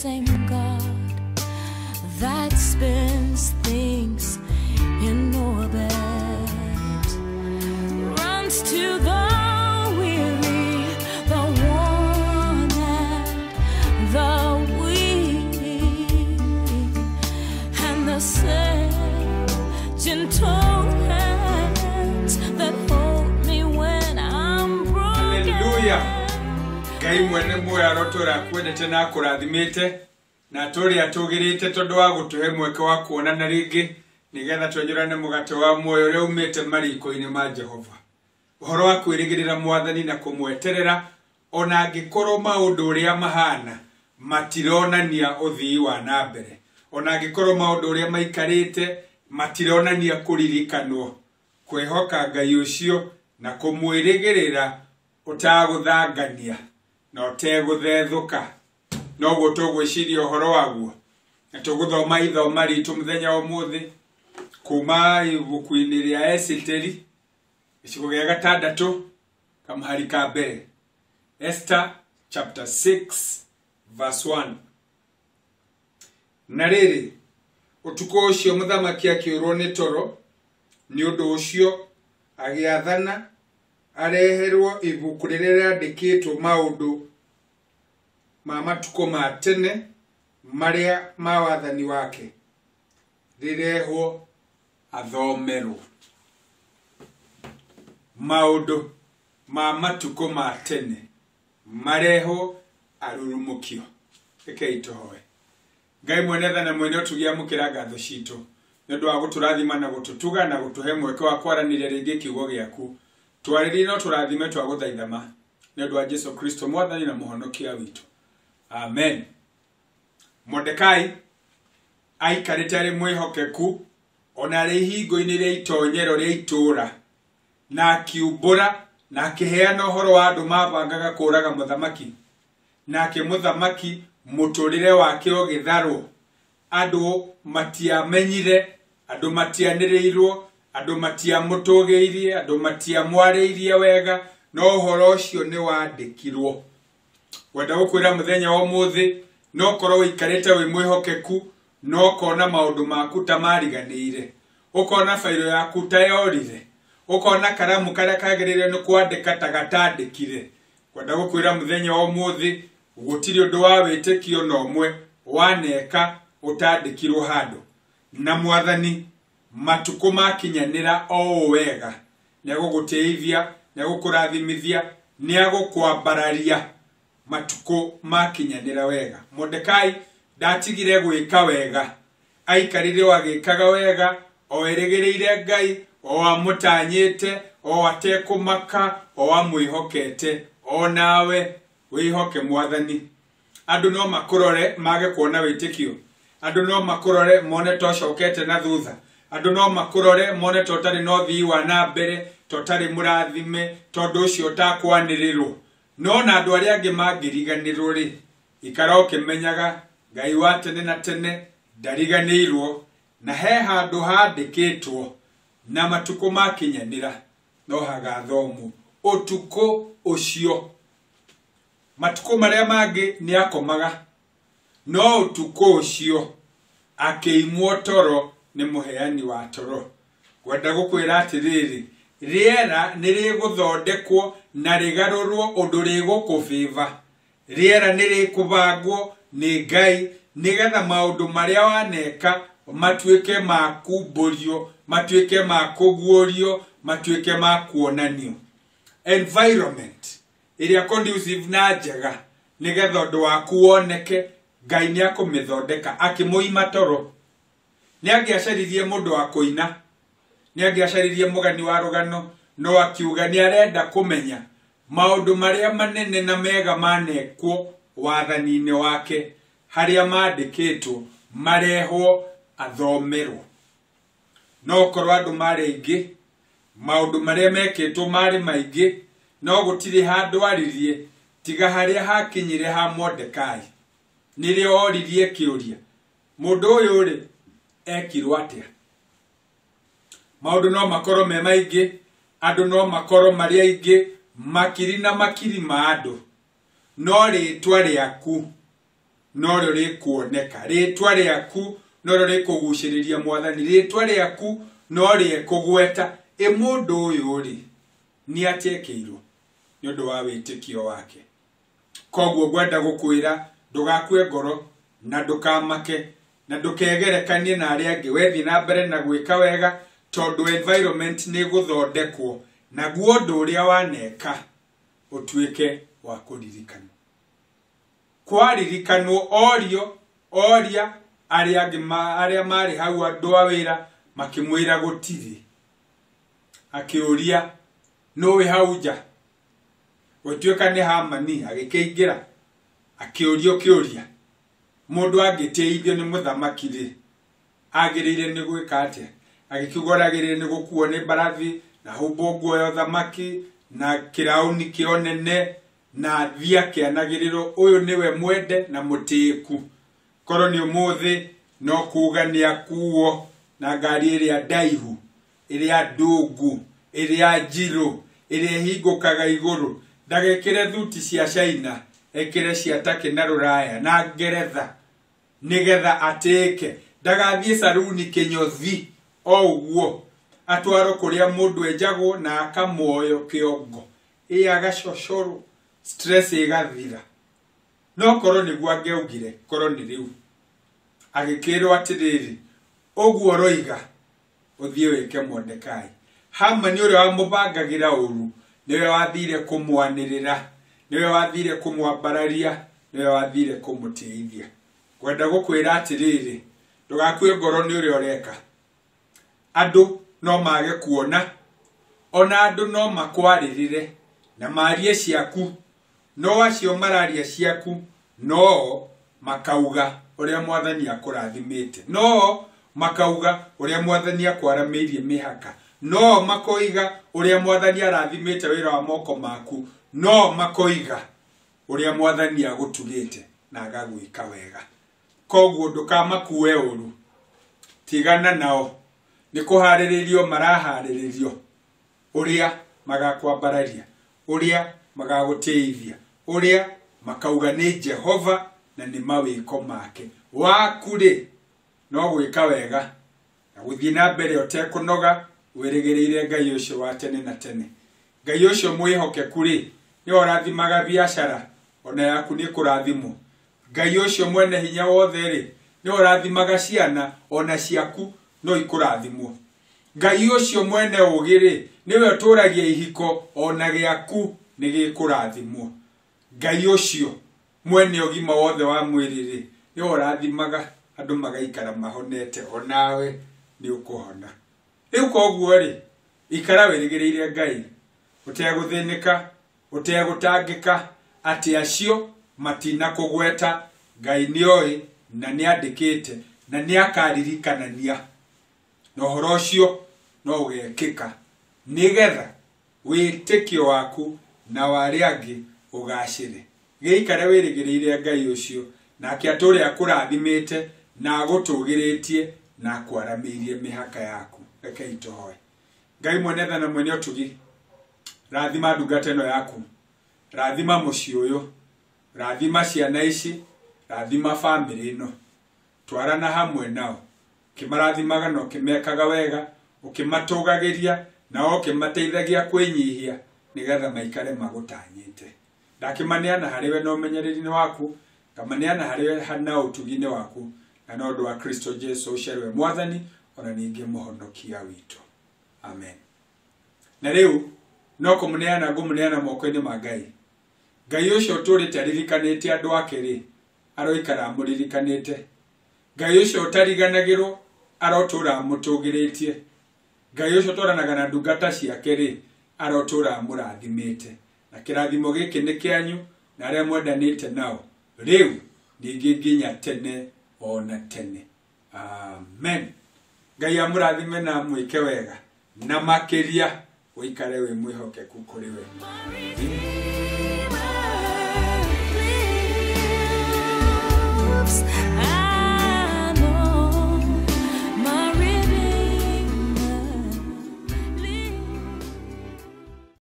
same God that spins things in orbit runs to the weary, the worn and the weak, and the same gentle hands that hold me when I'm broken. Hallelujah. Ngai mwene muoyo arotũra akwendete na akũrathimĩte na atũrĩ atũgĩrĩte tondũ wa gũtũhe mweke wa kuonana rĩngĩ nĩgetha twenyũrane mũgate wa muoyo ũrĩa umĩte mariko-inĩ ma Jehova. Ũhoro wa kwĩrĩgĩrĩra mwathani na kũmweterera ona angĩkorwo maũndũ ũrĩa mahana matironania ũthii wa na mbere, ona angĩkorwo maũndũ ũrĩa maikarĩte matironania kũririkanwo, kwĩhoka Ngai ũcio na kũmwĩrĩgĩrĩra ũtagũthangania na ũtegũthethũka. Noguo tũgwĩciria ũhoro waguo na tũgũthoma ithoma ritũ mũthenya wa ũmũthĩ kuma ibuku-inĩ rĩa Esiteri gĩcigo gĩa gatandatũ kamũhari ka mbere. Esther chapter 6 verse 1. Na rĩrĩ, ũtukũ ũcio mũthamaki akĩũrwo nĩ toro, nĩ ũndũ ũcio agĩathana areherwo ibuku rĩrĩa rĩandĩkĩtwo maũndũ ma matukũ ma tene marĩa ma wathani wake, rĩrehwo athomerwo. Maũndũ ma matukũ ma tene marehwo arurumũkio. Rekei tũhoe. Ngai mwene tha na mwene ũtugi, amũkĩra ngatho citũ nĩ ũndũ wa gũtũrathima na gũtũtuga na gũtũhe mweke wa kwaranĩria rĩngĩ kiugo gĩaku. Twarĩrie no tũrathime twagũthaitha ma nĩ ũndũ wa Jesu Kristo mwathani na mũhonokia witũ. Amen. Mordekai aikarĩte arĩ mwĩhokeku ona arĩ ihingo-inĩ rĩa itonyero rĩa itũũra, na akiumbũra na akĩheana ũhoro wa andũ mabangaga kũũraga mũthamaki. Nake mũthamaki mũtũrĩre wake ũgĩtharwo, andũ matiamenyire, andũ matianĩrĩirwo, andũ matiamũtũgĩirie, andũ matiamwarĩirie wega, no ũhoro ũcio nĩ wandĩkirwo. Wenda gũkwĩra mũthenya wa ũmũthĩ, no ũkorwo ũikarĩte wĩ mwĩhokeku, no ũkona maũndũ maku ta mariganĩire, ũkona bairo yaku ta yorire, ũkona karamu karĩa kagĩrĩire nĩ kwandĩka ta gatandĩkire. Kwenda gũkwĩra mũthenya wa ũmũthĩ, gũtirĩ ũndũ wa wĩtĩkio na ũmwe waneka ũtandĩkirwo handũ. Na mwathani matukũ makinyanĩra o ũũ wega, nĩegũgũtĩithia, nĩegũkũrathimithia, nĩegũkwambararia matukũ makinyanĩra wega. Mordekai ndatigire gwĩka wega, aikarire o agĩkaga wega, o erĩgĩrĩire Ngai, o amũtanyĩte, o atekũmaka, o amwĩhokete. O nawe wĩhoke mwathani. Andũ no makũrore mage kuona wĩtĩkio, andũ no makũrore mone ta ũcokete na thutha, andũ no makũrore mone ta ũtarĩ na ũthii wa na mbere, ta ũtarĩ mũrathime, tondũ ũcio ũtakwanĩrĩrwo. No na andũ arĩa angĩ mangĩriganĩrwo rĩ, ikara ũkĩmenyaga Ngai wa tene na tene ndariganĩirwo, na he handũ handĩkĩtwo na matukũ makinyanĩra no hagathomwo. Ũtukũ ũcio, matukũ marĩa mangĩ nĩ akomaga, no ũtukũ ũcio akĩimwo toro nĩ mũheani wa toro. Ngwenda gũkwĩra atĩrĩrĩ, rĩera nĩ rĩgũthondekwo na rĩgarũrwo ũndũ rĩgũkũbĩba. Rĩera nĩ rĩkũbangwo nĩ Ngai nĩgetha maũndũ marĩa waneka matuĩke ma kumbũrio, matuĩke ma kũguũrio, matuĩke ma kuonanio. Environment ĩrĩa conducive na njega nĩgetha ũndũ waku woneke, Ngai nĩ akũmĩthondeka. Akĩmũima toro, nĩ angĩacaririe mũndũ wa kũina, nĩ angĩacaririe mũgani wa rũgano, no akiuga nĩ arenda kũmenya maũndũ marĩa manene na mega manekwo wathani-inĩ wake, harĩa mandĩkĩtwo marehwo athomerwo. No korwo andũ marĩ aingĩ, maũndũ marĩa mekĩtwo marĩ maingĩ, no gũtirĩ handũ aririe tiga harĩa hakinyire ha Mordekai. Nĩrĩo oririe kĩũria, mũndũ ũyũ rĩ ekirwo atĩa? Maũndũ no makorwo me maingĩ, andũ no makorwo marĩ aingĩ, makiri na makiri ma andũ, no rĩtwa rĩaku norĩo rĩkuoneka, rĩtwa rĩaku norĩo rĩkũgucĩrĩria mwathani, rĩtwa rĩaku norĩo kũgweta. Ĩ mũndũ ũyũ rĩ nĩ atĩekĩirwo nĩ ũndũ wa wĩtĩkio wake. Koguo ngwenda gũkwĩra ndũgakue ngoro na ndũkamake na ndũkegerekanie na arĩa angĩ, wethiĩ na mbere na gwĩka wega tondũ environment nĩ ĩgũthondekwo naguo ũndũ ũrĩa waneka ũtuĩke wa kũririkanwo. Kwaririkanwo orio oria arĩa angĩ arĩa marĩ hau andũ a wĩra makĩmwĩra gũtirĩ. Akĩũria nũ wĩ hau nja? Gũtuĩka nĩ Hamani agĩkĩingĩra akĩũrio kĩũria, mũndũ angĩtĩithio nĩ mũthamaki rĩ agĩrĩire nĩ gwĩka atĩa? Agĩkiuga ũrĩa agĩrĩire nĩ gũkuo nĩ mbarathi na humbwo nguo ya ũthamaki na kĩraũni kĩa ũnene na athiĩ akĩanagĩrĩrwo ũyũ nĩwe mwende na mũtĩĩku. Korwo nĩ ũmũthĩ no kuga nĩ akuo na ngari ĩrĩa ndaihu, ĩrĩa ndungu, ĩrĩa njirũ, ĩrĩa ĩhingũkaga igũrũ, ndagekĩre thuti cia China, ekĩre cia Turkey na Rũraya na Ngeretha nĩgetha atĩĩke. Ndagathiĩ saruni kĩnyothi o ũguo, atwarwo kũrĩa mũndũ enjagwo na akamuoyo kĩongo, ĩ agacocorwo, stress ĩgathira. No korwo nĩguo angĩaugire, korwo nĩ rĩu. Agĩkĩrwo atĩrĩrĩ, ũguo ũroiga ũthiĩ wĩke Mordekai. Hamani ũrĩa wamũbangagĩra ũru nĩwe wathire kũmwanĩrĩra, nĩwe wathire kũmwambararia, nĩwe wathire kũmũtĩithia. Ngwenda gũkwĩra atĩrĩrĩ, ndũgakue ngoro nĩ ũrĩa ũreka. Andũ no mage kuona, ona andũ no makwarĩrĩre na marie ciaku, no acio mararia ciaku no makauga ũrĩa mwathani akũrathimĩte, no makauga ũrĩa mwathani akwaramĩirie mĩhaka, no makoiga ũrĩa mwathani arathimĩte wĩra wa moko maku, no makoiga ũrĩa mwathani agũtugĩte na agagwĩka wega. Koguo ndũkamakue ũru, tigana nao, nĩ kũharĩrĩrio maraharĩrĩrio ũrĩa magakwambararia, ũrĩa magagũtĩithia, ũrĩa makauga nĩ Jehova na nĩ mawĩko make. Waku rĩ no gwĩka wega na gũthiĩ na mbere ũtekũnoga, wĩrĩgĩrĩire Ngai ũcio wa tene na tene. Ngai ũcio mwĩhokeku rĩ nĩwe ũrathimaga biacara ona yaku nĩ kũrathimwo. Ngai ũcio mwene hinya wothe rĩ nĩwe ũrathimaga ciana ona ciaku no ikũrathimwo. Ngai ũcio mwene ũũgĩ rĩ nĩwe ũtũragia ihiko ona gĩaku nĩ gĩkũrathimwo. Ngai ũcio mwene ũgima wothe wa mwĩrĩ rĩ nĩwe ũrathimaga andũ magaikara mahonete, onawe nĩ ũkũhona. Rĩu koguo rĩ ikara wĩrĩgĩrĩire Ngai ũtegũthĩnĩka, ũtegũtangĩka atĩ acio matinakũgweta. Ngai nĩoĩ na nĩandĩkĩte na nĩakaririkanania, na ũhoro ũcio no ũgekĩka nĩgetha wĩtĩkio waku na wa arĩa angĩ ũgacĩre. Gĩikare wĩrĩgĩrĩire Ngai ũcio, nake atũre akũrathimĩte na agũtũgĩrĩtie na akwaramĩirie mĩhaka yaku. Rekei tũhoe. Ngai mwene tha na mwene ũtugi, rathima ndungata ĩno yaku, rathima mũciĩ ũyũ, rathima ciana ici, rathima bamĩrĩ ĩno, twarana hamwe nao, ũkĩmarathimaga na ũkĩmekaga wega, ũkĩmatũgagĩria na ũkĩmateithagia kwĩnyihia nĩgetha maikare magũtanyĩte. Ndakĩmaneana harĩ we na ũmenyereri-inĩ waku, ngamaneana harĩ we na ũtugi-inĩ waku, na no ũndũ wa Kristo Jesu ũcio arĩ we Mwathani ona ningĩ mũhonokia witũ. Amen. Na rĩu no kũmũneana ngũmũneana moko-inĩ ma Ngai. Ngai ũcio ũtũrĩte aririkanĩte andũ ake rĩ, aroikara amũririkanĩte. Ngai ũcio ũtariganagĩrwo arotũra amũtũgĩrĩtie. Ngai ũcio ũtwaranaga na ndungata ciake rĩ, arotũra amũrathimĩte. Na kĩrathimo gĩkĩ nĩ kĩanyu na arĩa mwendanĩte nao rĩu ningĩ nginya tene ona tene. Amen. Ngai amũrathime na amwĩke wega na makĩria ũikare wĩ mwĩhokeku kũrĩ we. My Redeemer.